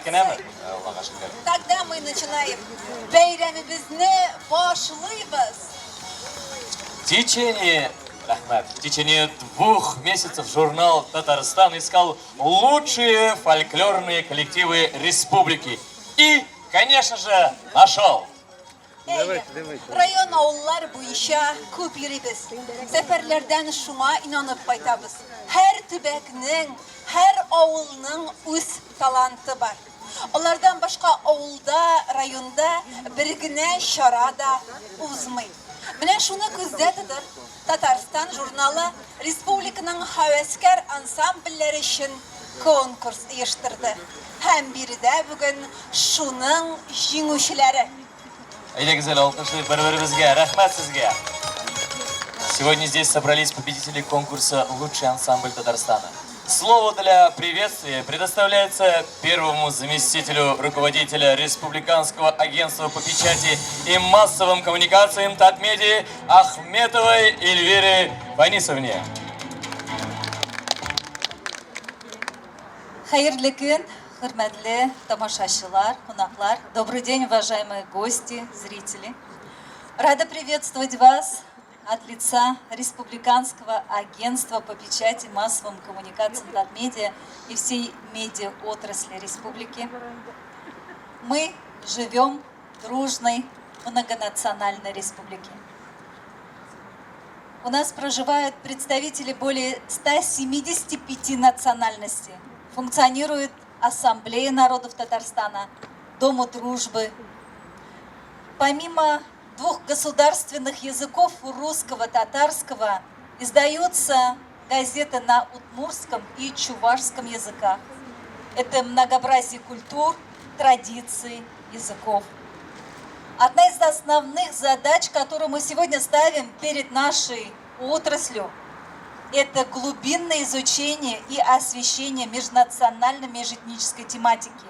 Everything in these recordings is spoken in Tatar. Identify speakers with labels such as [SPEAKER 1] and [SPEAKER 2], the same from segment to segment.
[SPEAKER 1] кенәме? Аллага шөкер.
[SPEAKER 2] Тогда мы начинаем. Бәйрәмебезне башлыйбыз.
[SPEAKER 1] В течение, рәхмәт, в течение двух месяцев журнал «Татарстан» искал лучшие фольклорные коллективы республики. И, конечно же, нашел.
[SPEAKER 2] Әйе, район авыллар буенча күп йөрибез. Сәфәрләрдән шуңа инанып кайтабыз. Һәр төбәкнең, һәр авылның үз таланты бар. Алардан башка авылда, районда бер генә чара да узмый. Менә шуны күздә тотып, Татарстан журналы республиканың һәвәскәр ансамбльләре өчен конкурс оештырды. Һәм биредә бүген шуның җиңүчеләре.
[SPEAKER 1] Әйдәгез әле алкышлыйк бер-беребезгә. Рәхмәт сезгә. Сегодня здесь собрались победители конкурса «Лучший ансамбль Татарстана». Слово для приветствия предоставляется первому заместителю руководителя Республиканского агентства по печати и массовым коммуникациям Татмедии Ахметовой Эльвире Фанисовне.
[SPEAKER 3] Хәерле көн, хөрмәтле тамашачылар, кунаклар. Добрый день, уважаемые гости, зрители. Рада приветствовать вас от лица Республиканского агентства по печати, массовым коммуникациям Татмедиа и всей медиа-отрасли республики. Мы живем в дружной многонациональной республике. У нас проживают представители более 175 национальностей. Функционирует Ассамблея народов Татарстана, Дома дружбы. Помимо двух государственных языков, русского, татарского, издаются газеты на удмуртском и чувашском языках. Это многообразие культур, традиций, языков. Одна из основных задач, которую мы сегодня ставим перед нашей отраслью, это глубинное изучение и освещение межнациональной, межэтнической тематики,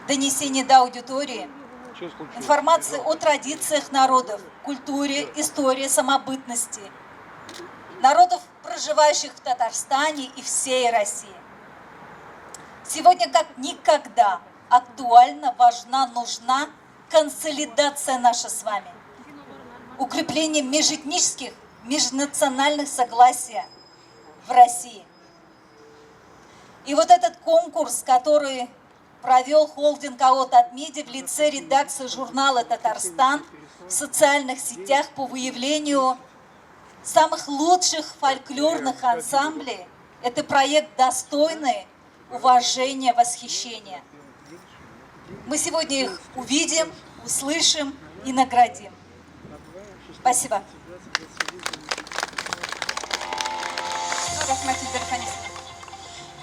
[SPEAKER 3] донесение до аудитории информации о традициях народов, культуре, истории, самобытности, народов, проживающих в Татарстане и всей России. Сегодня как никогда актуальна, важна, нужна консолидация наша с вами, укрепление межэтнических, межнациональных согласия в России. И вот этот конкурс, который провел холдинг АО «Татмедиа» в лице редакции журнала «Татарстан» в социальных сетях по выявлению самых лучших фольклорных ансамблей, это проект достойный уважения, восхищения. Мы сегодня их увидим, услышим и наградим. Спасибо.
[SPEAKER 2] Рәхмәт, Эльвира Фанисовна.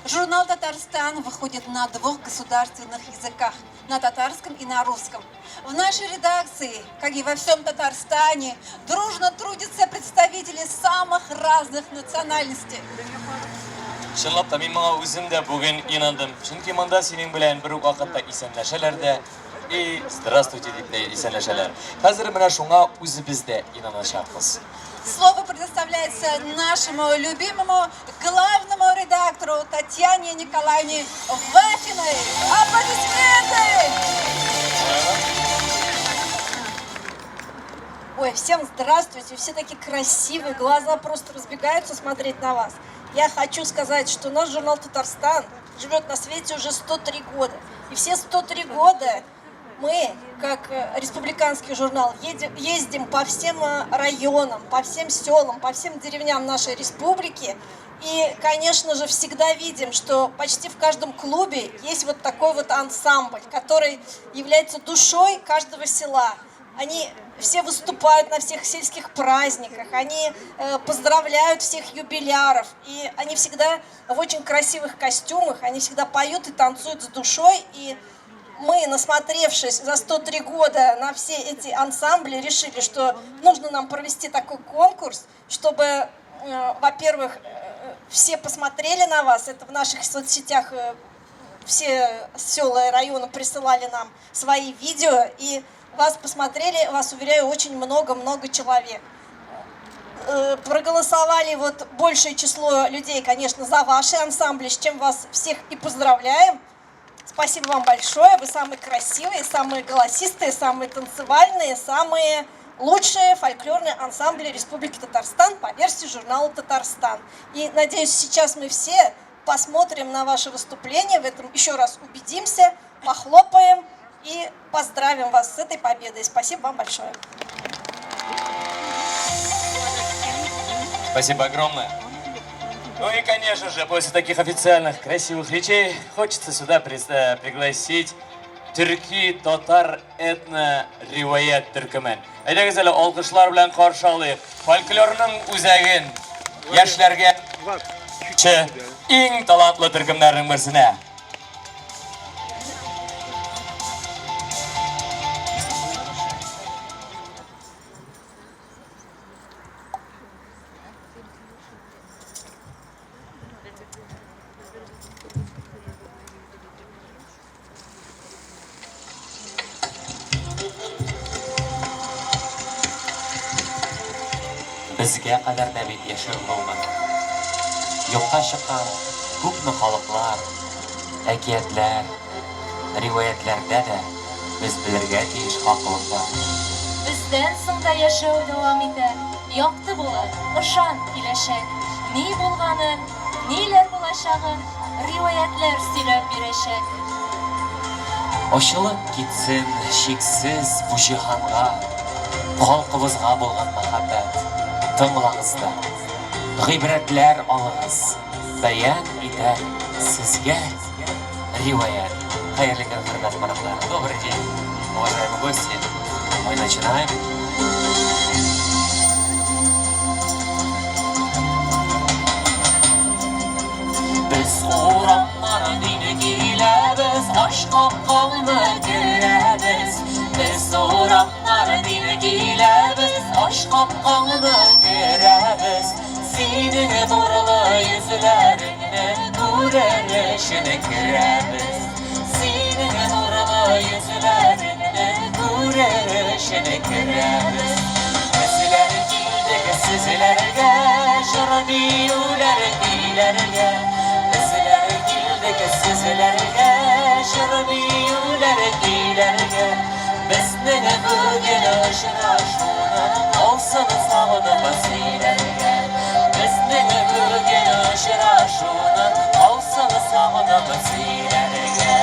[SPEAKER 2] Журнал «Татарстан» выходит на двух государственных языках, на татарском и на русском. В нашей редакции, как и во всем Татарстане, дружно трудятся представители самых разных национальностей.
[SPEAKER 1] Чынлап та мин моңа үзем дә бүген инандым. Чөнки монда синең белән бер үк вакытта исәнләшәләр дә, и здравствуйте дип тә исәнләшәләр. Хәзер менә шуңа үзебез дә инаначакбыз.
[SPEAKER 2] Слово предоставляется нашему любимому главному редактору Татьяне Николаевне Вафиной. Аплодисменты!
[SPEAKER 4] Ой, всем здравствуйте, все такие красивые, глаза просто разбегаются смотреть на вас. Я хочу сказать, что наш журнал «Татарстан» живет на свете уже 103 года. И все 103 года мы, как республиканский журнал, ездим по всем районам, по всем селам, по всем деревням нашей республики. И, конечно же, всегда видим, что почти в каждом клубе есть вот такой вот ансамбль, который является душой каждого села. Они все выступают на всех сельских праздниках, они поздравляют всех юбиляров, и они всегда в очень красивых костюмах, они всегда поют и танцуют с душой. И мы, насмотревшись за 103 года на все эти ансамбли, решили, что нужно нам провести такой конкурс, чтобы, во-первых, все посмотрели на вас, это в наших соцсетях все села и районы присылали нам свои видео, и вас посмотрели, вас уверяю, очень много-много человек. Проголосовали вот большее число людей, конечно, за ваши ансамбли, с чем вас всех и поздравляем. Спасибо вам большое. Вы самые красивые, самые голосистые, самые танцевальные, самые лучшие фольклорные ансамбли Республики Татарстан по версии журнала «Татарстан». И надеюсь, сейчас мы все посмотрим на ваше выступление, в этом еще раз убедимся, похлопаем и поздравим вас с этой победой. Спасибо вам большое.
[SPEAKER 1] Спасибо огромное. Ну и, конечно же, после таких официальных красивых речей хочется сюда пригласить төрки татар этно риваять төркемен. Әйдәгез әле алкышлар белән каршы алыйк. Фольклорның үзәген яшьләргә иң талантлы төркемнәрнең берсенә.
[SPEAKER 5] Безгә кадәр дә бит яшәү булмады. Юкка чыккан күпме халыклар, әкиятләр, риваятьләрдә дә без белергә тиеш хаклык бар.
[SPEAKER 3] Бездән соң да яшәү дәвам итә. Якты булыр, ышан, киләчәк. Ни булганын, ниләр булачагын риваятьләр сөйләп бирәчәк.
[SPEAKER 5] Ачылып китсен чиксез бу җиһанга халкыбызга булган мәхәббәт. Тыңлагыз да, гыйбрәтләр алыгыз, бәян итәр сезгә риваять. Хәерле көн, хөрмәтле кунаклар. Добрый день, уважаемые гости. Мы начинаем. Без урамнардан киләбез, аш капкаңны керәбез. Без урамнардан киләбез, аш капкаңны керәбез. Синең нурлы йөзләреңне күрер өчен керәбез. Синең нурлы йөзләреңне күрер өчен керәбез. Безләр килдек сезләргә, җыр биюләр көйләргә. Безләр килдек сезләргә, җыр биюләр көйләргә. Безнең бүген очрашуны калсын сагынып сөйләргә. Безнең бүген очрашуны калсын сагынып сөйләргә.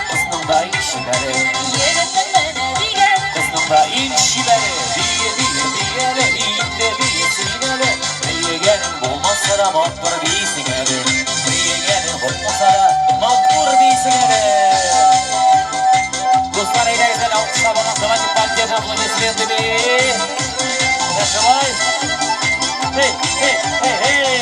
[SPEAKER 5] Кызның да иң чибәре, кызның да иң чибәре, бие, бие, бияле, инде бие син әле, биегәнең булмаса да матур бисең әле, биегәнең булмаса да матур бисең әле. Дуслар, әйдәгез әле алкышлап алыйк, давайте поддержим аплодисментами. Менә шулай. Эй, эй, эй, эй!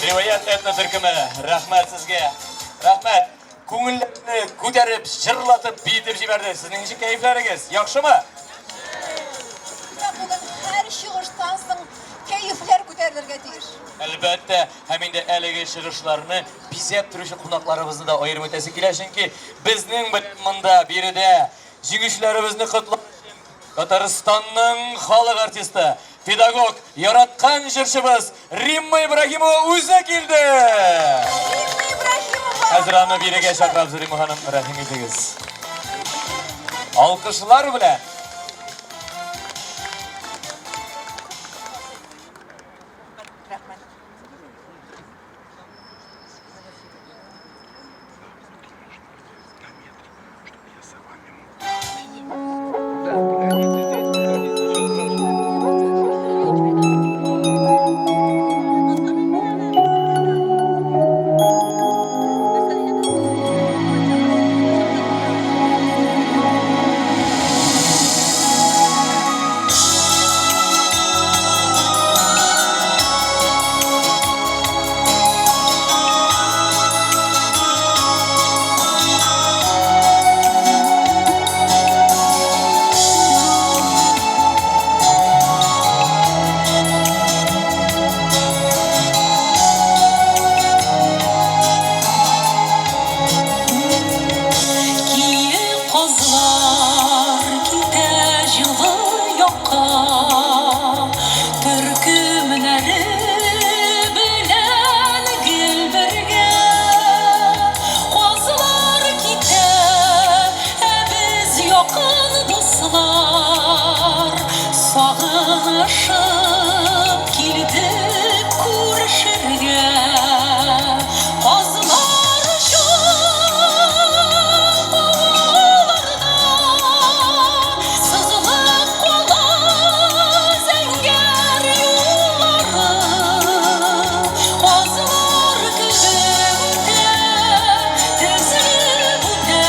[SPEAKER 1] Риваять этно төркеме, рәхмәт сезгә. Рәхмәт. Күңелләрне күтәреп, җырлатып, биетеп җибәрде. Сезнең ничек кәефләрегез? Яхшымы?
[SPEAKER 2] Менә бүген һәр чыгыштан соң кәефләр күтәрелергә тиеш.
[SPEAKER 1] Әлбәттә, һәм инде әлеге чыгышларны бизәп торучы кунакларыбызны да аерым үтәсе килә, чөнки безнең белән монда биредә җиңүчеләребезне котлау өчен Татарстанның халык артисты, педагог, яраткан җырчыбыз Римма Ибраһимова үзе килде!
[SPEAKER 2] Римма Ибраһимова!
[SPEAKER 1] Хәзер аны бирегә чакырабыз, Римма ханым, рәхим итегез. Алкышлар белән.
[SPEAKER 2] Рәхмәт.
[SPEAKER 3] Киек казлар китә җылы якка, Төркемнәре белән гел бергә. Казлар китә, ә без якын дуслар, Сагынышып килдек күрешергә. Казлар оча һаваларда, Сызылып кала зәңгәр юллары. Казлар кебек үтә, тезелеп үтә,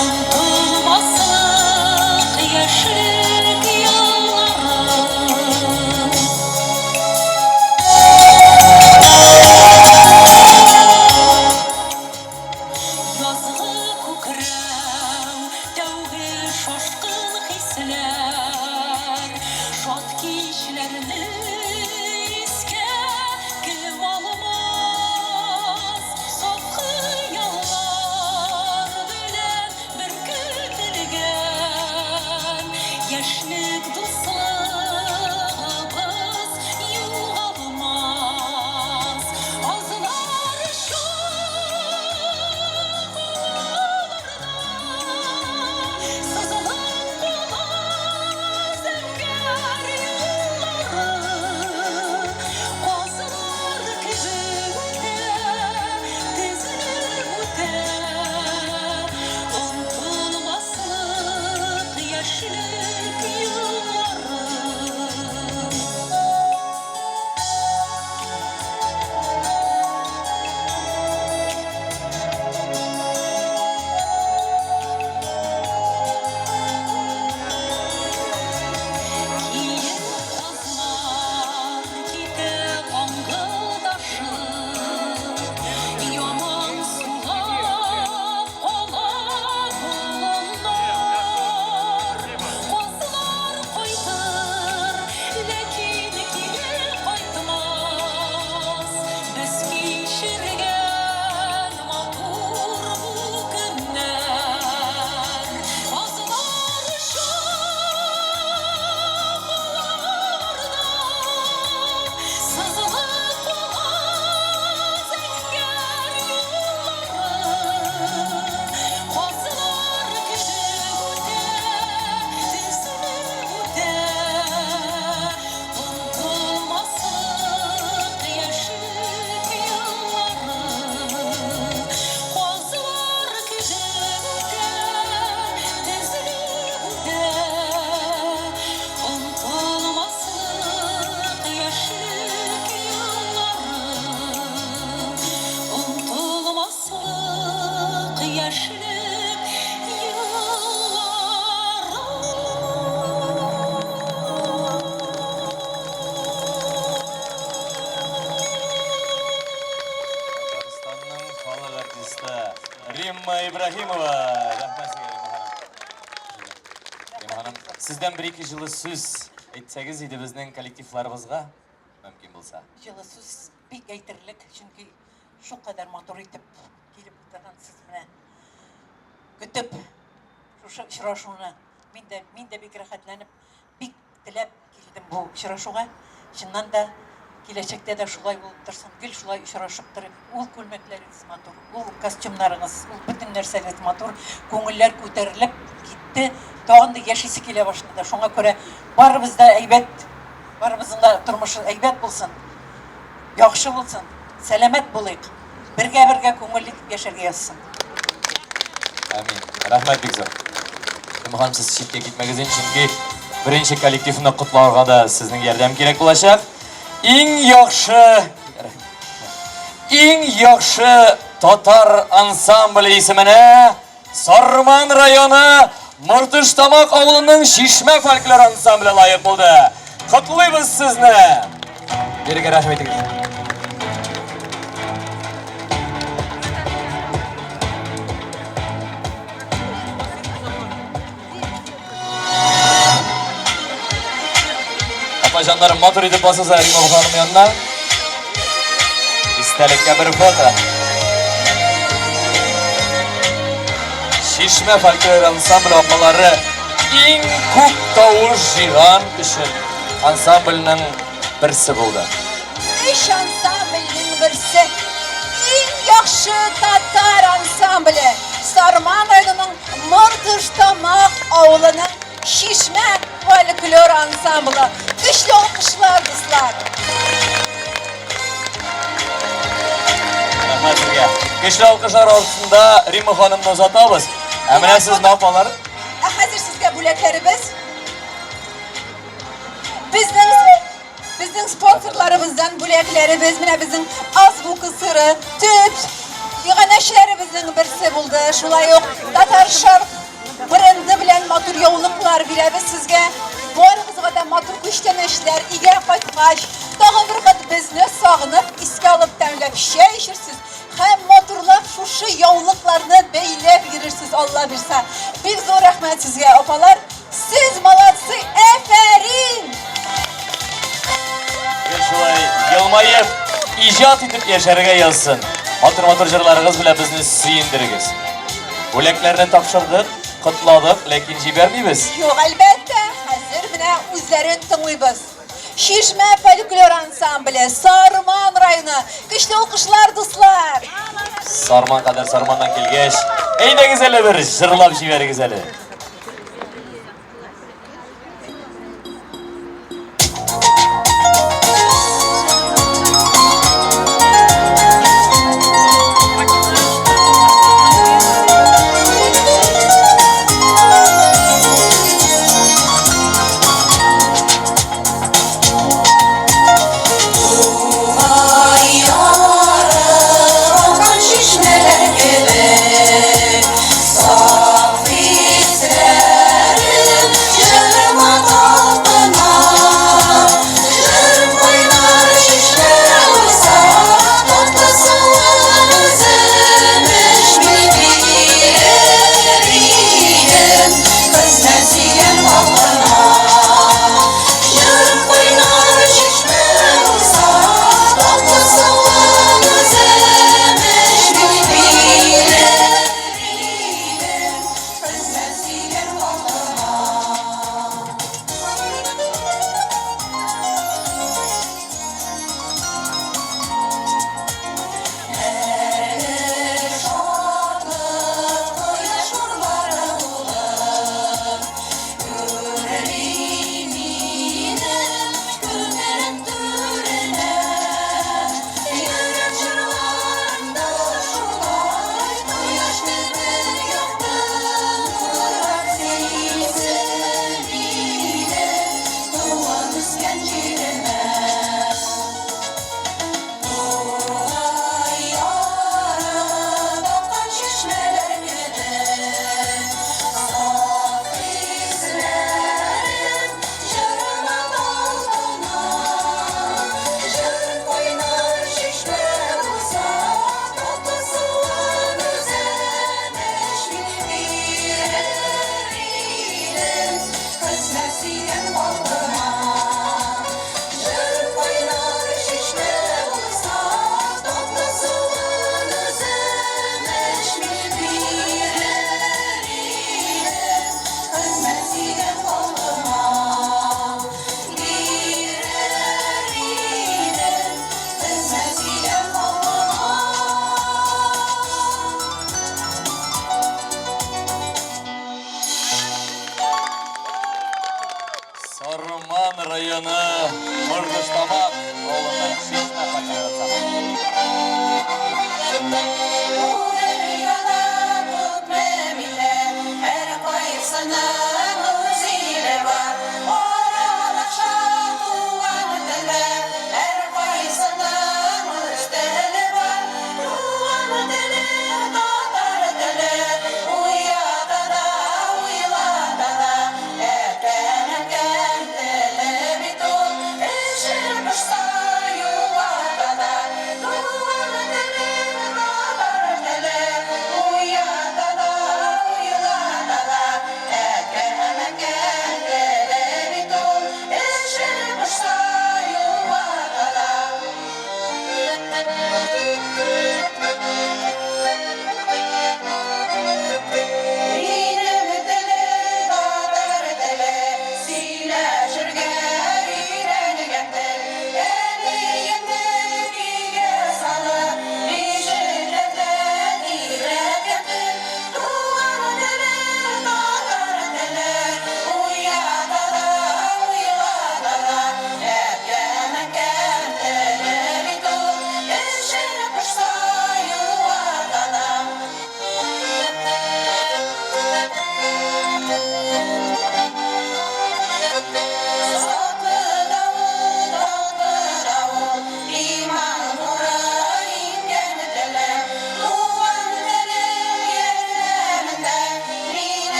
[SPEAKER 3] Онытылмаслык яшьлек еллары. Язгы күкрәү, тәүге шашкын хисләр, Шат кичләрне искә кем алмас? Саф хыяллар белән беркетелгән Яшьлек дуслыгыбыз югалмас. Азлар Сызылып кала зәңгәр юллары, Казлар кебек үтә, тезелеп үтә, Онытылмаслык яшьлек еллары.
[SPEAKER 1] Ибраһимова. Рәхмәт сезгә, Рима ханым. Рима ханым, сездән бер-ике җылы сүз әйтсәгез иде безнең коллективларыбызга, мөмкин булса.
[SPEAKER 6] Җылы сүз бик әйтерлек, чөнки шулкадәр матур итеп килеп утыргансыз менә. Көтеп шушы очрашуны. Мин дә, мин дә бик рәхәтләнеп, бик теләп килдем бу очрашуга. Чыннан да, киләчәктә дә шулай булып торсын, гел шулай очрашып торыйк. Ул күлмәкләрегез матур, ул костюмнарыгыз, ул бөтен нәрсәгез матур. Күңелләр күтәрелеп китте. Тагын да яшисе килә башлады. Шуңа күрә барыбыз да әйбәт, барыбызның да тормышы әйбәт булсын, яхшы булсын, сәламәт булыйк. Бергә-бергә күңелле итеп яшәргә язсын.
[SPEAKER 1] Амин. Рәхмәт бик зур. Ханым, сез читкә китмәгез инде, чөнки беренче коллективны котларга да сезнең ярдәм кирәк булачак. Иң яхшы Иң яхшы татар ансамбле исеменә Сарман районы Мортыш-Тамак авылының Чишмә фольклор ансамбле лаек булды. Котлыйбыз сезне! Бирегә рәхим итегез. Апа җаннарым, матур итеп басыгыз Рима ханым янына. Истәлеккә бер фото. Чишмә фольклор ансамбле апалары иң күп тавыш җыйган өчен ансамбльнең берсе булды.
[SPEAKER 2] Өч ансамбльнең берсе. Иң яхшы татар ансамбле Сарман районының Мортыш-Тамак авылының Чишмә фольклор ансамбле. Көчле алкышлар, дуслар!
[SPEAKER 1] Рәхмәт сезгә. Көчле алкышлар астында Римма ханымны озатабыз. Ә менә сезне апалар.
[SPEAKER 2] Ә хәзер сезгә бүләкләребез. Безнең безнең спонсорларыбыздан бүләкләребез, менә безнең Азбука сыры, төп иганәчеләребезнең берсе булды. Шулай ук Татар Шарк бренды белән матур яулыклар бирәбез сезгә. Барыгызга да матур күчтәнәчләр, өйгә кайткач, тагын бер кат безне сагынып, искә алып тәмләп чәй эчерсез һәм матурлап шушы яулыкларны бәйләп йөрерсез, Алла бирса. Бик зур рәхмәт сезгә, апалар. Сез молодцы, әфәрин!
[SPEAKER 1] Гел шулай елмаеп, иҗат итеп яшәргә язсын. Матур-матур җырларыгыз белән безне сөендерегез. Бүләкләрне тапшырдык, котладык, ләкин җибәрмибез.
[SPEAKER 2] Юк, әлбәттә, хәзер менә үзләрен тыңлыйбыз. Чишмә фольклор ансамбле, Сарман районы. Көчле алкышлар, дуслар!
[SPEAKER 1] Сарман кадәр Сарманнан килгәч, әйдәгез әле бер җырлап җибәрегез әле.
[SPEAKER 2] Чишмәләр кебек, саф
[SPEAKER 1] районы Мордыштамак авылыннан Чишмә фольклор ансамбле.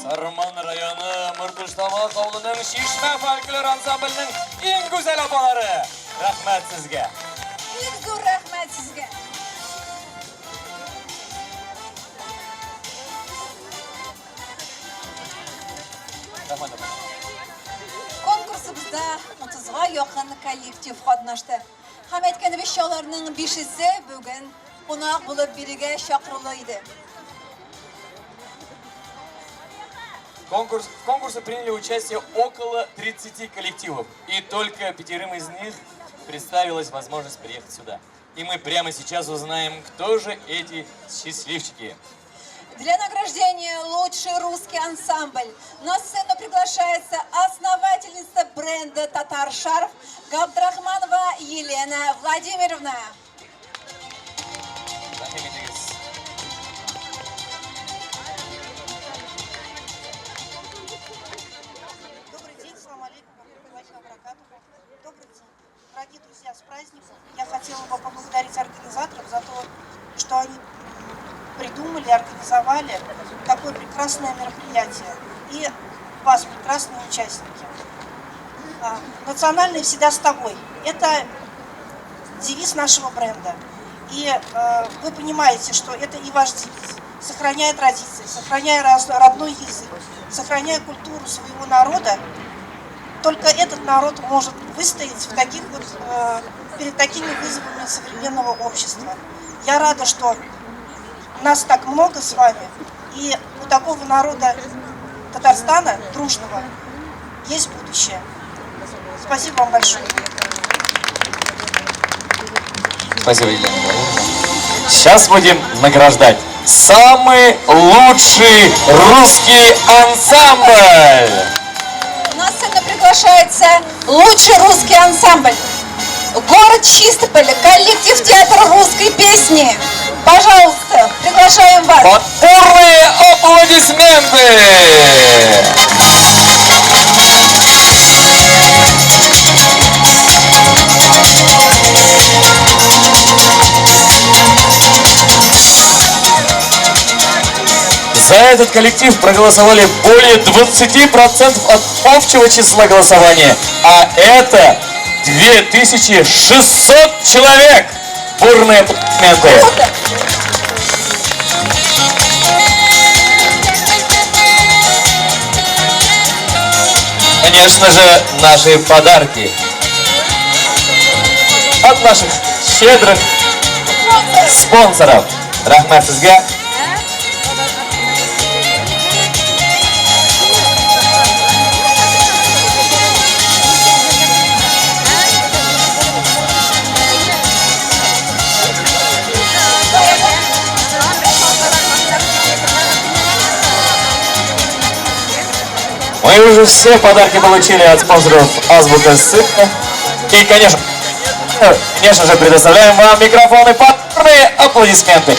[SPEAKER 1] Сарман районы Мортыштамак авылының Чишмә фольклор ансамбленең иң гүзәл апалары. Рәхмәт сезгә.
[SPEAKER 2] Бик зур рәхмәт сезгә.
[SPEAKER 1] Рәхмәт апа.
[SPEAKER 2] Конкурсыбызда 30-га якын коллектив катнашты. Һәм әйткәнебезчә, аларның бишесе бүген кунак булып бирегә чакырулы иде.
[SPEAKER 1] В конкурсе приняли участие около 30 коллективов. И только пятерым из них представилась возможность приехать сюда. И мы прямо сейчас узнаем, кто же эти счастливчики.
[SPEAKER 2] Для награждения «Лучший русский ансамбль» на сцену приглашается основательница бренда «Татар Шарф» Габдрахманова Елена Владимировна.
[SPEAKER 1] Рәхим итегез.
[SPEAKER 7] Добрый день, салам алейкум, варахматуллахи ва баракатуху. Добрый день. Дорогие друзья, с праздником. Я хотела бы поблагодарить организаторов за то, что они придумали, организовали такое прекрасное мероприятие. И вас, прекрасные участники. Национальный всегда с тобой. Это девиз нашего бренда. И вы понимаете, что это и ваш девиз. Сохраняя традиции, сохраняя родной язык, сохраняя культуру своего народа, только этот народ может выстоять перед такими вызовами современного общества. Я рада, что нас так много с вами, и у такого народа Татарстана, дружного, есть будущее. Спасибо вам большое.
[SPEAKER 1] Спасибо, Елена Владимировна. Сейчас будем награждать самый лучший русский ансамбль.
[SPEAKER 2] На сцену приглашается лучший русский ансамбль. Город Чистополь, коллектив театра русской песни. Пожалуйста, приглашаем вас.
[SPEAKER 1] Под бурные аплодисменты! За этот коллектив проголосовали более 20% от общего числа голосования, а это 2600 человек! Бурные аплодисменты!
[SPEAKER 4] Круто!
[SPEAKER 1] Конечно же, наши подарки от наших щедрых спонсоров. Рәхмәт сезгә. Мы уже все подарки получили от спонсоров Азбука Сыка. И, конечно же, предоставляем вам микрофоны под бурные аплодисменты.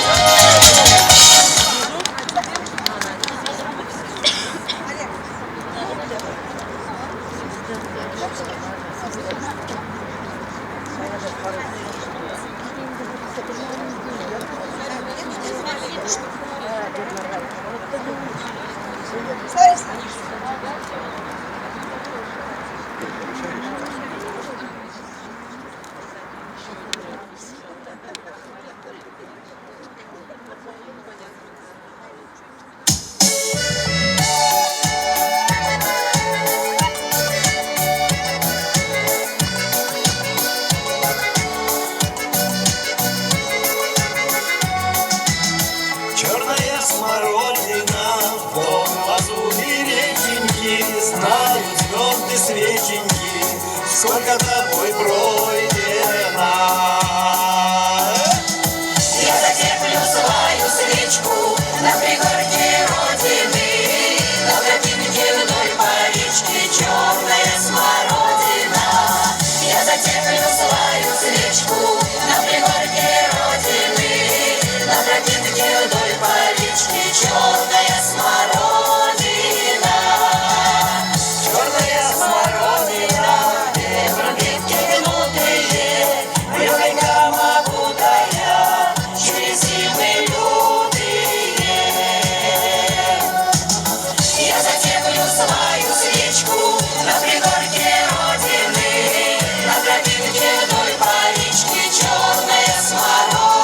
[SPEAKER 8] Черная смородина, в лазури реченьки, знают звезды свеченьки, сколько тобой пройдено.
[SPEAKER 9] Я затеплю свою свечку на пригорке Родины, на тропинке вдоль по речке черная смородина. Я затеплю свою свечку на пригорке Родины, на тропинке вдоль по речке черная смородина.
[SPEAKER 8] Черная смородина, ветром ветки гнутые, легонько обутая, через зимы лютые.
[SPEAKER 9] Я затеплю свою свечку на пригорке Родины, на тропинке вдоль по речке черная смородина.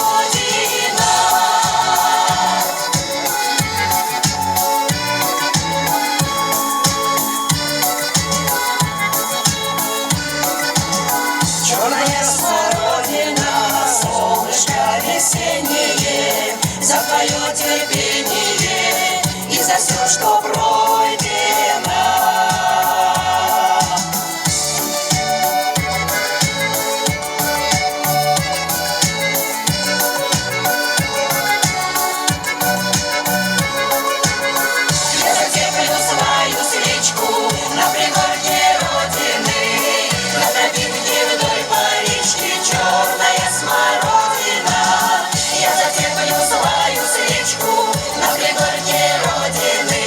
[SPEAKER 8] Черная смородина, солнышко весеннее, за твое терпение и за все, что пройдено.
[SPEAKER 9] Я затеплю свою свечку на пригорке Родины, на тропинке вдоль по речке черная смородина. Я затеплю свою свечку на пригорке Родины,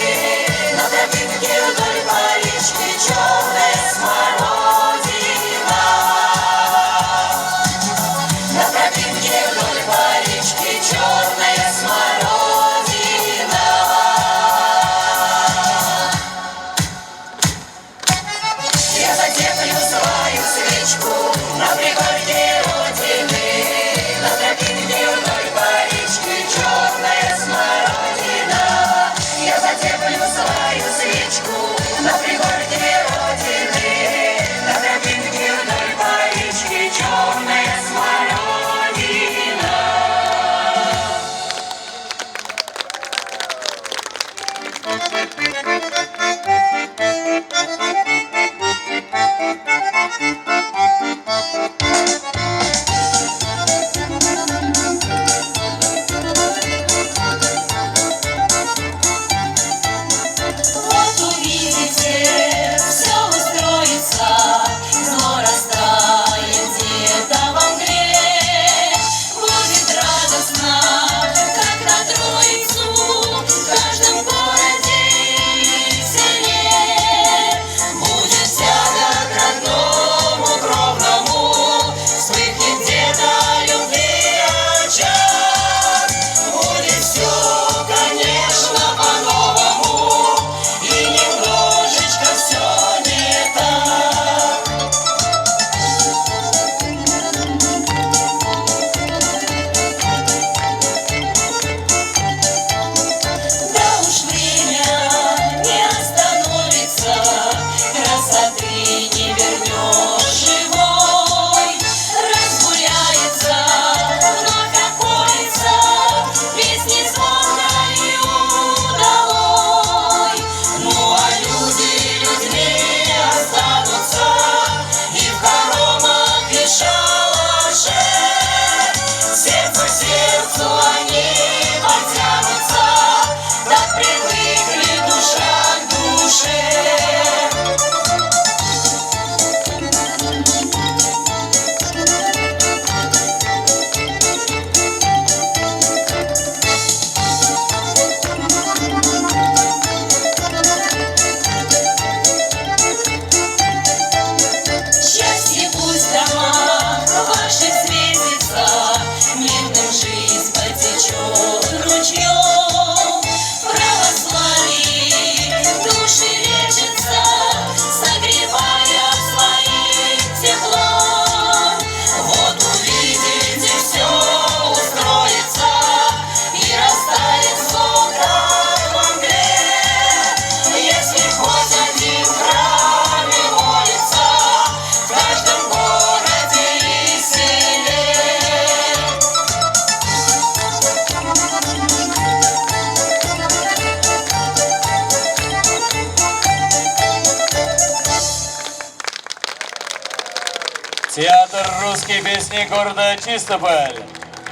[SPEAKER 1] Театр русской песни города Чистополь.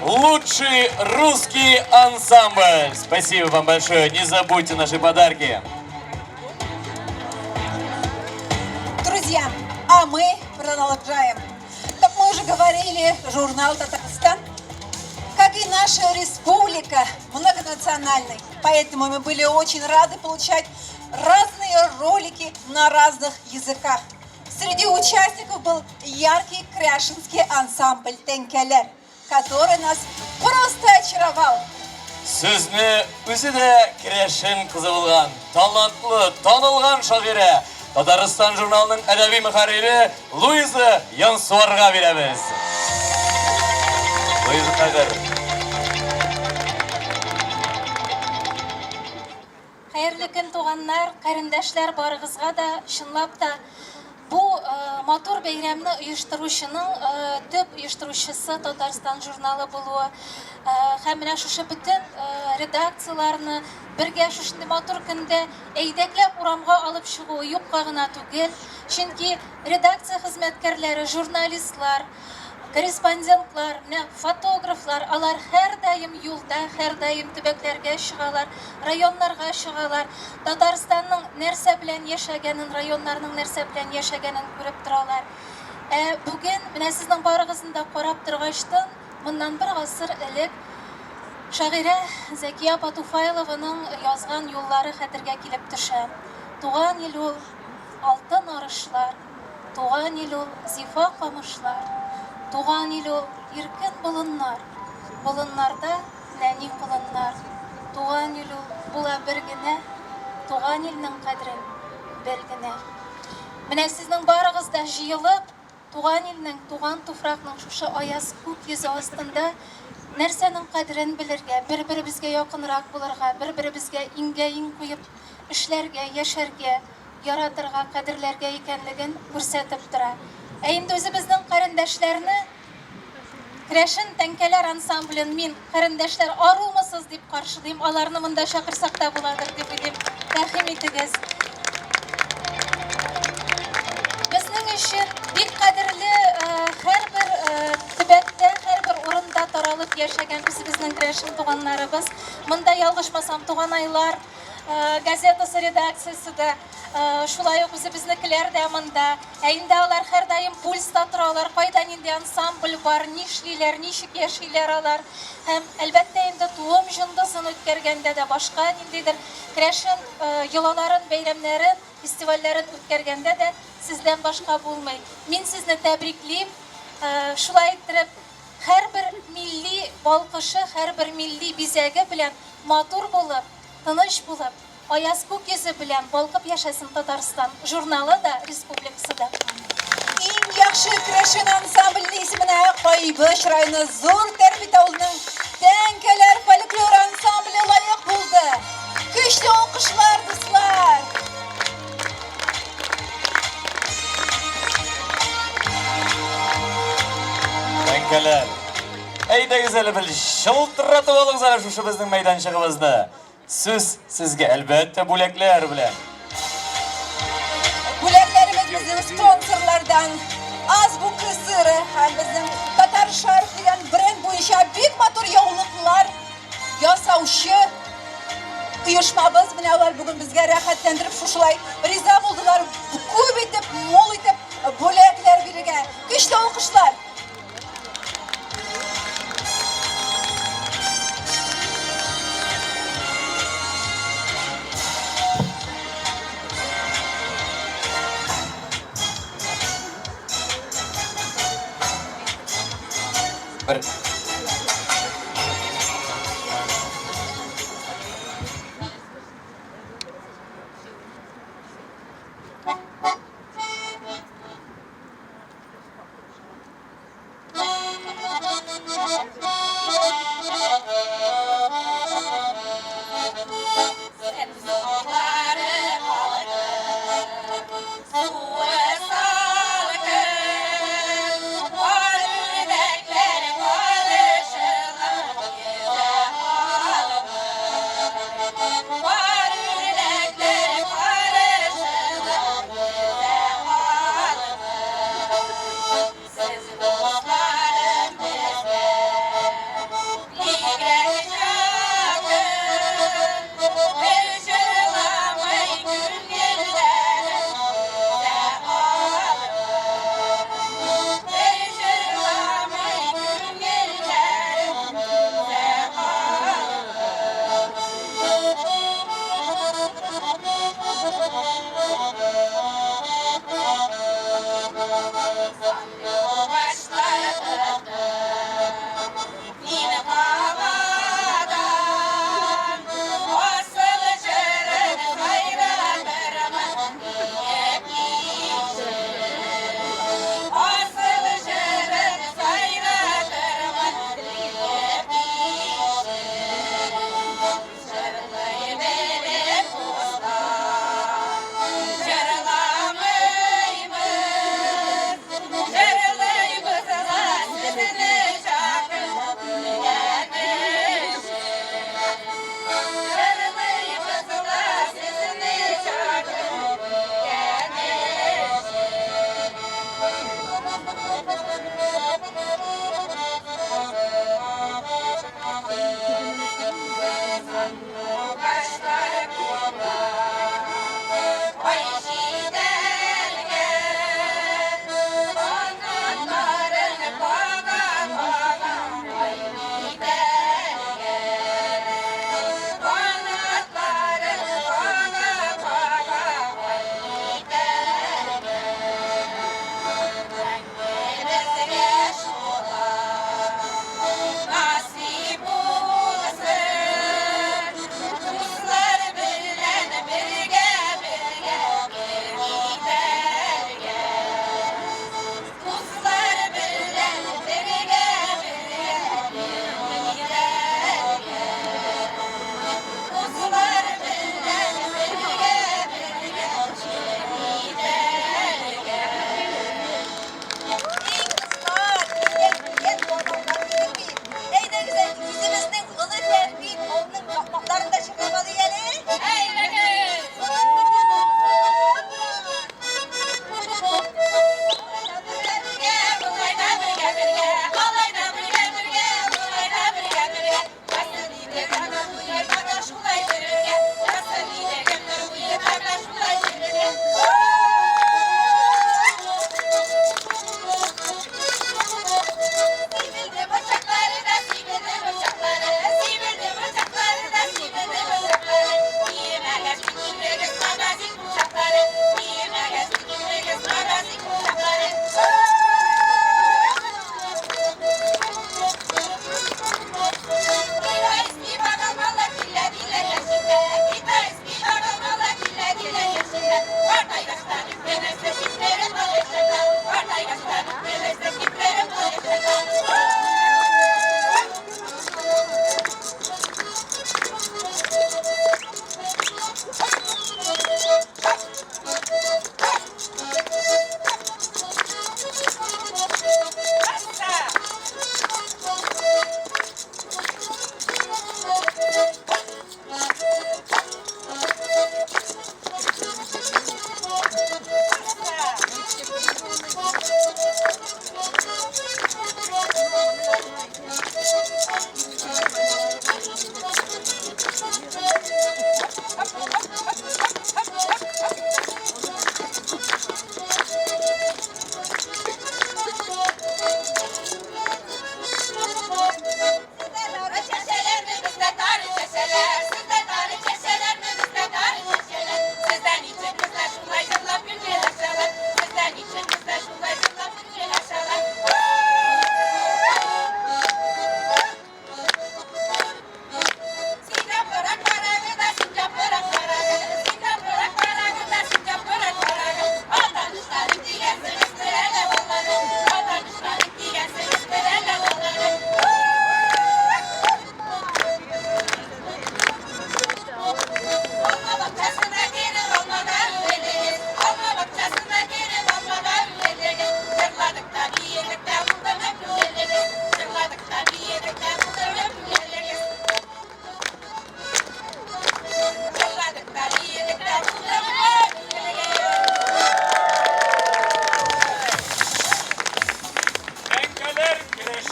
[SPEAKER 1] Лучший русский ансамбль. Спасибо вам большое. Не забудьте наши подарки.
[SPEAKER 2] Друзья, а мы продолжаем. Как мы уже говорили, журнал «Татарстан», как и наша республика, многонациональный. Поэтому мы были очень рады получать разные ролики на разных языках. Среди участников был яркий кряшинский ансамбль «Тенкелер», который нас просто очаровал.
[SPEAKER 1] Сүзне үзе дә керәшен кызы булган, талантлы, танылган шагыйрә, Татарстан журналының әдәби мөхәррире Луиза Янсуарга бирәбез. Луиза Кадер.
[SPEAKER 3] Хәерле көн, туганнар, карендәшләр, барыгызга да, чынлап та бу матур бәйрәмне оештыручының төп оештыручысы Татарстан журналы булуы һәм менә шушы бөтен редакцияләрне бергә шушындый матур көндә әйдәкләп урамга алып чыгуы юкка гына түгел, чөнки редакция хезмәткәрләре, журналистлар, корреспондентлар, менә фотографлар, алар һәрдаим юлда, һәрдаим төбәкләргә чыгалар, районнарга чыгалар, Татарстанның нәрсә белән яшәгәнен, районнарның нәрсә белән яшәгәнен күреп торалар. Ә бүген менә сезнең барыгызны да карап торгачтын, моннан бер гасыр элек шагыйрә Зәкия апа Туфайлованың язган юллары хәтергә килеп төшә. Туган ил ул алтын арышлар, Туган ил ул зифа камышлар, Туган ил ул иркен болыннар, Болыннарда нәни колыннар. Туган ил ул була бер генә, Туган илнең кадерен бел генә. Менә сезнең барыгыз да җыелып, туган илнең, туган туфракның шушы аяз күк йөзе астында нәрсәнең кадерен белергә, бер-беребезгә якынрак булырга, бер-беребезгә иңгә-иң куеп эшләргә, яшәргә, яратырга, кадерләргә икәнлеген күрсәтеп тора. Ә инде үзебезнең карендәшләрне, Керәшен тәңкәләр ансамблен мин, карендәшләр, арумысыз дип каршылыйм. Аларны монда чакырсак та буладыр дип уйлыйм. Рәхим итегез. Безнең өчен бик кадерле һәрбер төбәктә, һәрбер урында таралып яшәгән үзебезнең керәшен туганнарыбыз. Монда ялгышмасам, Туганайлар газетасы редакциясе дә, шулай ук үзебезнекеләр дә монда. Ә инде алар һәрдаим пульста торалар, кайда нинди ансамбль бар, нишлиләр, ничек яшиләр алар. Һәм, әлбәттә инде, туым җондызын үткәргәндә дә, башка ниндидер керәшен йолаларын, бәйрәмнәрен, фестивальләрен үткәргәндә дә сездән башка булмый. Мин сезне тәбриклим. Шулай иттереп, һәрбер милли балкышы, һәрбер милли бизәге белән матур булып, тыныч булып, аяз күк йөзе белән балкып яшәсен Татарстан журналы да, республикасы да.
[SPEAKER 2] Иң яхшы керәшен ансамбле исеменә Кайбыч районы Зур Тәрбит авылының Тәңкәләр фольклор ансамбле лаек булды. Көчле алкышлар, дуслар!
[SPEAKER 1] Тәңкәләр. Әйдәгез әле бер шылтыратып алыгыз әле шушы безнең мәйданчыгыбызны. Сүз сезгә, әлбәттә, бүләкләр белән.
[SPEAKER 2] Бүләкләребез безнең спонсорлардан Азбука сыры һәм безнең Татар шарф дигән бренд буенча бик матур яулыклар ясаучы оешмабыз. Менә алар бүген безгә рәхәтләндереп шушылай риза булдылар. Күп итеп, мул итеп бүләкләр бирергә. Көчле алкышлар!
[SPEAKER 1] Бер.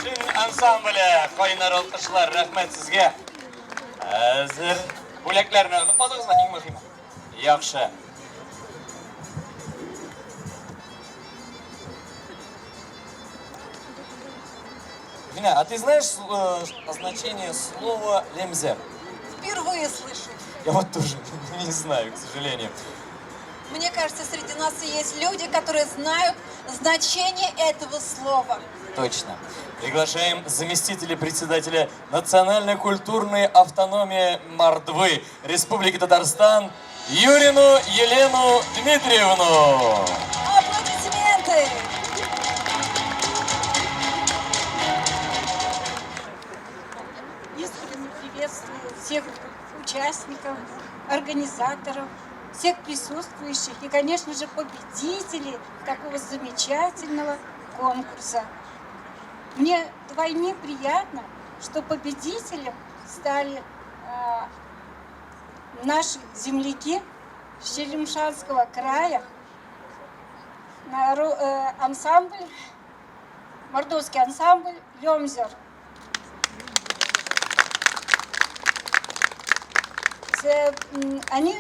[SPEAKER 1] Керәшен ансамбле. Кайнар алкышлар, рәхмәт сезгә. Әзер. Бүләкләрне онытмадыгызмы, иң мөһиме? Яхшы. Дина, а ты знаешь значение слова лемзер?
[SPEAKER 2] Впервые слышу.
[SPEAKER 1] Я вот тоже не знаю, к сожалению.
[SPEAKER 2] Мне кажется, среди нас есть люди, которые знают значение этого слова.
[SPEAKER 1] Точно. Приглашаем заместителя председателя Национально-культурной автономии Мордвы Республики Татарстан Юрину Елену Дмитриевну.
[SPEAKER 2] Аплодисменты!
[SPEAKER 10] Искренне приветствую всех участников, организаторов, всех присутствующих и, конечно же, победителей такого замечательного конкурса. Мне вдвойне приятно, что победителем стали наши земляки Черемшанского края, ансамбль, мордовский ансамбль «Лемзер». Они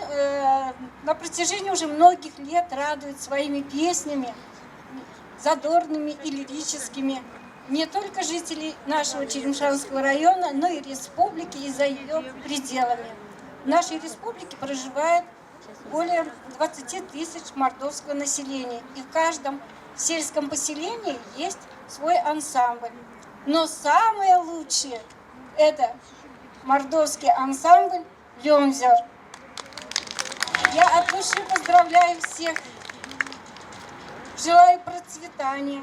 [SPEAKER 10] на протяжении уже многих лет радуют своими песнями, задорными и лирическими, не только жителей нашего Черемшанского района, но и республики и за ее пределами. В нашей республике проживает более 20 тысяч мордовского населения, и в каждом сельском поселении есть свой ансамбль. Но самое лучшее – это мордовский ансамбль «Лемзер». Я от души поздравляю всех, желаю процветания.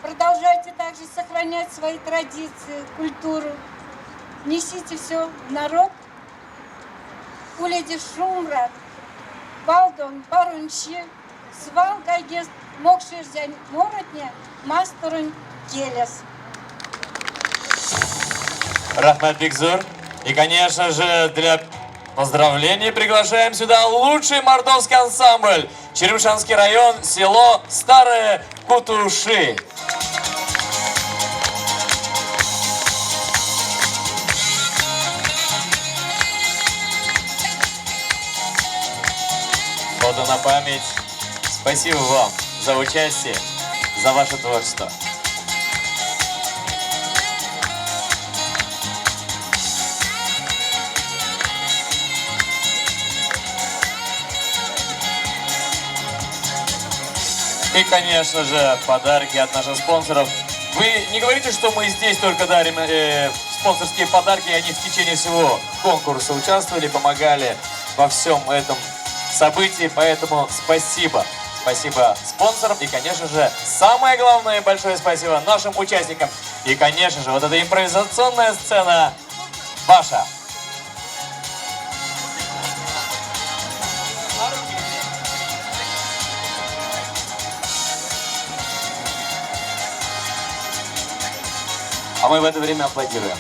[SPEAKER 10] Продолжайте также сохранять свои традиции, культуру. Несите все в народ. Уледе шумбрат, валдонь, паронь чи, свал гайгест, мокшэрзянь моротне, масторонь келес.
[SPEAKER 1] Рәхмәт бик зур. И, конечно же, для поздравлений приглашаем сюда лучший мордовский ансамбль. Черемшанский район, село Старые Кутуши. Фото на память. Спасибо вам за участие, за ваше творчество. И, конечно же, подарки от наших спонсоров. Вы не говорите, что мы здесь только дарим спонсорские подарки, они в течение всего конкурса участвовали, помогали во всем этом событии, поэтому спасибо. Спасибо спонсорам и, конечно же, самое главное большое спасибо нашим участникам. И, конечно же, вот эта импровизационная сцена ваша. А мы в это время аплодируем.